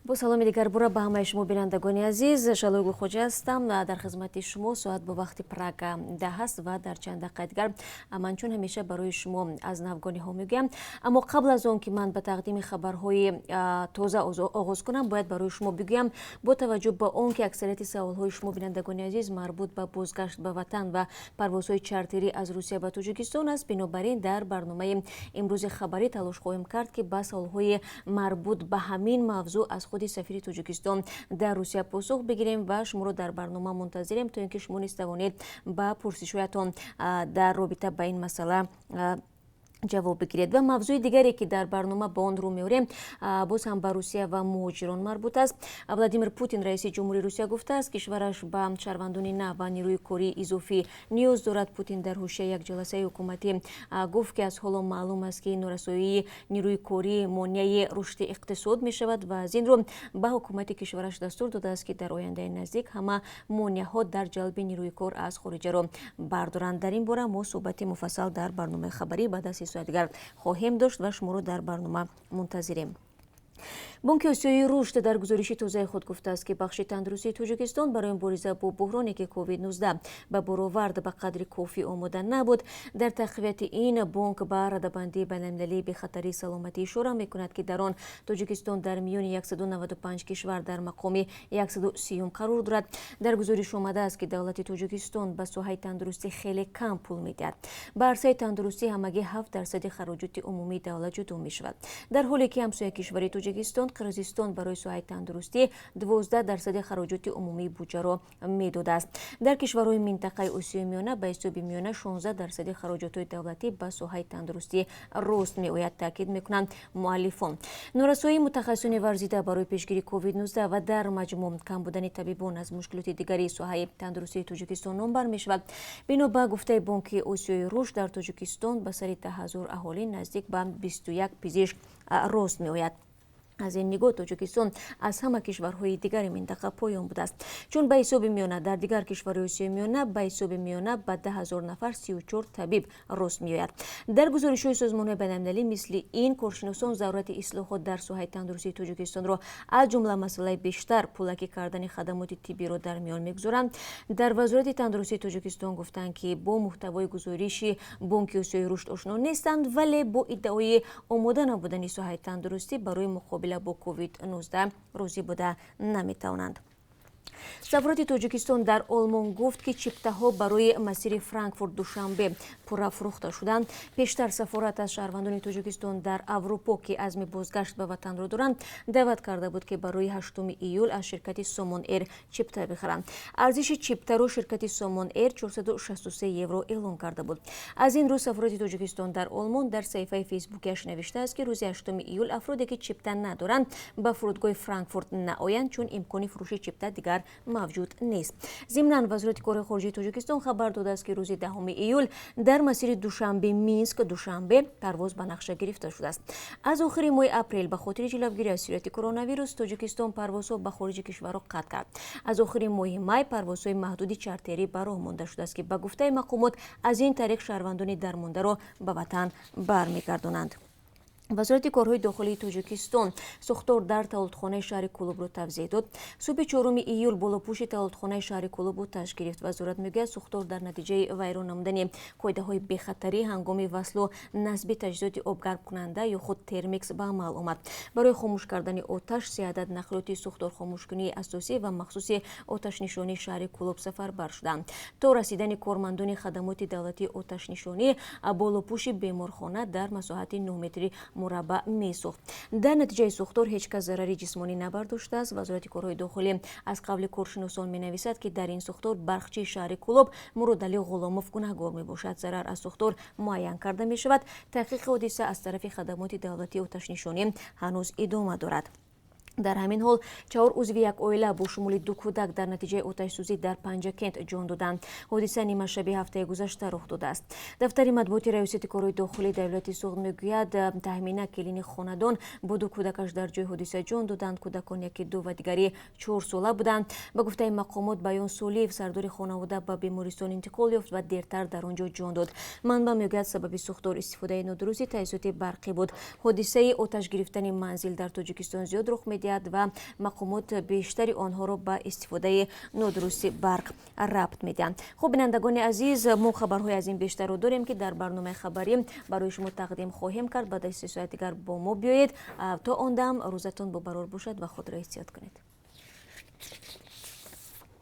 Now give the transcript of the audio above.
Бо саломи дигарбора ба ҳамаи шумо, бинандагони азиз. Шалои Гулхоҷа ҳастам дар хизмати шумо. Соат бо вақти Прага 10 аст ва дар чанд дақиқаи дигар ман чун ҳамеша барои шумо аз навгониҳо мегӯям. Аммо қабл аз он ки ман ба тақдими хабарҳои тоза оғоз кунам, бояд барои шумо бигӯям, бо таваҷҷӯҳ ба он ки аксарияти саволҳои шумо, бинандагони азиз, марбут ба бозгашт ба ватан ва парвозҳои чартерӣ аз Русия ба Тоҷикистон аст, бинобар ин дар барномаи имрӯзи хабарӣ талош хоҳем кард, ки ба саволҳои марбут ба ҳамин мавзӯъ аз худи сафири Тоҷикистон дар Русия посух бигирем ва шуморо дар барнома мунтазирем, то ин ки шумо низ тавонед ба пурсишҳоятон дар робита ба ин масъала ҷавоб бигиред. Ва мавзӯи дигаре, ки дар барнома ба он рӯ меорем, боз ҳам ба Русия ва муҳоҷирон марбут аст. Владимир Путин, раиси ҷумҳури Русия, гуфтааст, кишвараш ба шаҳрвандони нав ва нерӯи кории изофӣ ниёз дорад. Путин дар ҳошияи як ҷаласаи ҳукуматӣ гуфт, ки аз ҳоло маълум аст, ки норасоии нерӯи корӣ монеаи рушди иқтисод мешавад ва аз ин рӯ ба ҳукумати кишвараш дастур додааст, ки дар ояндаи наздик ҳама монеаҳо дар ҷалби нерӯи кор аз хориҷаро бардоранд. Дар ин бора мо суҳбати муфассал дар барномаи хабарӣ баъд аз 3 соат дигар хоҳем дошт ва шуморо дар барнома мунтазирем. Бонки Осиёии рушд дар гузориши тозаи худ гуфтааст, ки бахши тандурустии Тоҷикистон барои мубориза бо буҳроне, ки COVID-19 ба бор овард, ба қадри кофӣ омода набуд. Дар тақвияти ин бонк ба радабандии байналмилалии бехатарии саломатӣ ишора мекунад, ки дар он Тоҷикистон дар миёни 195 кишвар дар мақоми 130 қарор дорад. Дар гузориш омадааст, ки давлати Тоҷикистон ба соҳаи тандурустӣ хеле кам пул медиҳад. Ба арсаи тандурустӣ ҳамагӣ 7% хароҷоти умумии давлат ҷудо мешавад, дар ҳоле ки ҳамсоя кишвари Тоҷикистон, Қирғизистон, барои соҳаи тандурустӣ 12% хароҷоти умумии буҷаро медодааст. Дар кишварҳои минтақаи Осиёи Миёна ба ҳисоби миёна 16% хароҷотҳои давлатӣ ба соҳаи тандурустӣ рост меояд, таъкид мекунанд муаллифон. Норасоии мутахассисони варзида барои пешгирии COVID-19 ва дар маҷмӯъ кам будани табибон аз мушкилоти дигари соҳаи тандурустии Тоҷикистон номбар мешавад. Бино ба гуфтаи Бонки Осиёи рушд, дар Тоҷикистон ба сари 10 000 аҳолӣ наздик ба 21 пизишк рост меояд. Аз ин нигоҳ Тоҷикистон аз ҳама кишварҳои дигари минтақа поён будааст, чун ба ҳисоби миёна дар дигар кишварҳои Осиёи Миёна ба ҳисоби миёна ба 10 000 нафар 34 табиб рост меояд. Дар гузоришҳои созмонҳои байналмилалӣ мисли ин, коршиносон зарурати ислоҳот дар соҳаи тандурустии Тоҷикистонро, аз ҷумла масъалаи бештар пулакӣ кардани хадамоти тиббиро, дар миён мегузоранд. Дар Вазорати тандурустии Тоҷикистон гуфтанд, ки бо муҳтавои гузориши Бонки Осиёи рушд ошно нестанд, вале бо иддаои омода набудани соҳаи тандурустӣ барои муқобила бо COVID-19 розӣ буда наметавонанд. Сафорати Тоҷикистон дар Олмон гуфт, ки чиптаҳо барои масири Франкфурт Душанбе пурра фурӯхта шуданд. Пештар сафорат аз шаҳрвандони Тоҷикистон дар Аврупо, ки азми бозгашт ба ватанро доранд, даъват карда буд, ки барои 8 июл аз ширкати Сомон Эйр чипта бихаранд. Арзиши чиптаро ширкати Сомон Эйр 463 евро эълон карда буд. Аз ин рӯ сафорати Тоҷикистон дар Олмон дар саҳифаи фейсбукиаш навиштааст, ки рӯзи 8 июл афроде, ки чипта надоранд, ба фурудгоҳи Франкфурт наоянд, чун имкони фурӯши чипта дигар мавҷуд нест. Зимнан, Вазорати корҳои хориҷии Тоҷикистон хабар додааст, ки рӯзи 10 июл дар масири Душанбе Минск Душанбе парвоз ба нақша гирифта шудааст. Аз охири моҳи апрел ба хотири ҷилавгирӣ аз сирояти коронавирус Тоҷикистон парвозҳо ба хориҷи кишварро қатъ кард. Аз охири моҳи май парвозҳои маҳдуди чартерӣ ба роҳ монда шудааст, ки ба гуфтаи мақомот аз ин тариқ шаҳрвандони дармондаро ба ватан бармегардонанд. Вазорати корҳои дохилии Тоҷикистон сӯхтор дар тавлудхонаи шаҳри Кӯлобро тавзеҳ дод. Субҳи 4 июл болопӯши тавлудхонаи шаҳри Кӯлоб оташ гирифт. Вазорат мегӯяд, сӯхтор дар натиҷаи вайрон намудани қоидаҳои бехатарӣ ҳангоми васлу насби таҷҳизоти обгармкунанда ё худ термикс ба амал омад. Барои хомӯш кардани оташ се адад нақлиёти сӯхторхомӯшкунии асосӣ ва махсуси оташнишонии шаҳри Кӯлоб сафарбар шуданд. То расидани кормандони хадамоти давлатии оташнишонӣ болопӯши беморхона дар масоҳати 9 метри мураббаъ месӯхт. Дар натиҷаи сӯхтор ҳеҷ кас зарари ҷисмонӣ набардоштааст. Вазорати корҳои дохилӣ аз қавли коршиносон менависад, ки дар ин сӯхтор барқчии шаҳри Кӯлоб Муродалӣ Ғуломов гунаҳгор мебошад. Зарар аз сӯхтор муайян карда мешавад. Таҳқиқи ҳодиса аз тарафи хадамоти давлатии оташнишонӣ ҳанӯз идома дорад. Дар ҳамин ҳол, чаҳор узви як оила бо шумули ду кӯдак дар натиҷаи оташсӯзӣ дар Панҷакент ҷон доданд. Ҳодиса нимашаби ҳафтаи гузашта рух додааст. Дафтари матбуоти Раёсати корҳои дохилӣ дар вилояти Суғд мегӯяд, Таҳмина, келини хонадон, бо ду кӯдакаш дар ҷои ҳодиса ҷон доданд. Кӯдакон яке 2 ва дигари 4 сола буданд. Ба гуфтаи мақомот, Баён Солиев, сардори хонавода, ба бемористон интиқол ёфт ва дертар дар он ҷо ҷон дод. Манбаъ мегӯяд, сабаби сӯхтор истифодаи нодурусти таҷҳизоти барқӣ буд. Ҳодисаи оташ гирифтани манзил дар Тоҷикистон зиёд рух медиҳад. медиҳад ва мақомот бештари онҳоро ба истифодаи нодурусти барқ рабт медиҳанд. Хуб, бинандагони азиз, мо хабарҳои аз ин бештарро дорем, ки дар барномаи хабарӣ барои шумо тақдим хоҳем кард. Баъд аз 3 соат дигар бо мо биёед. То он дам рӯзатон бобарор бошад ва худро эҳтиёт кунед.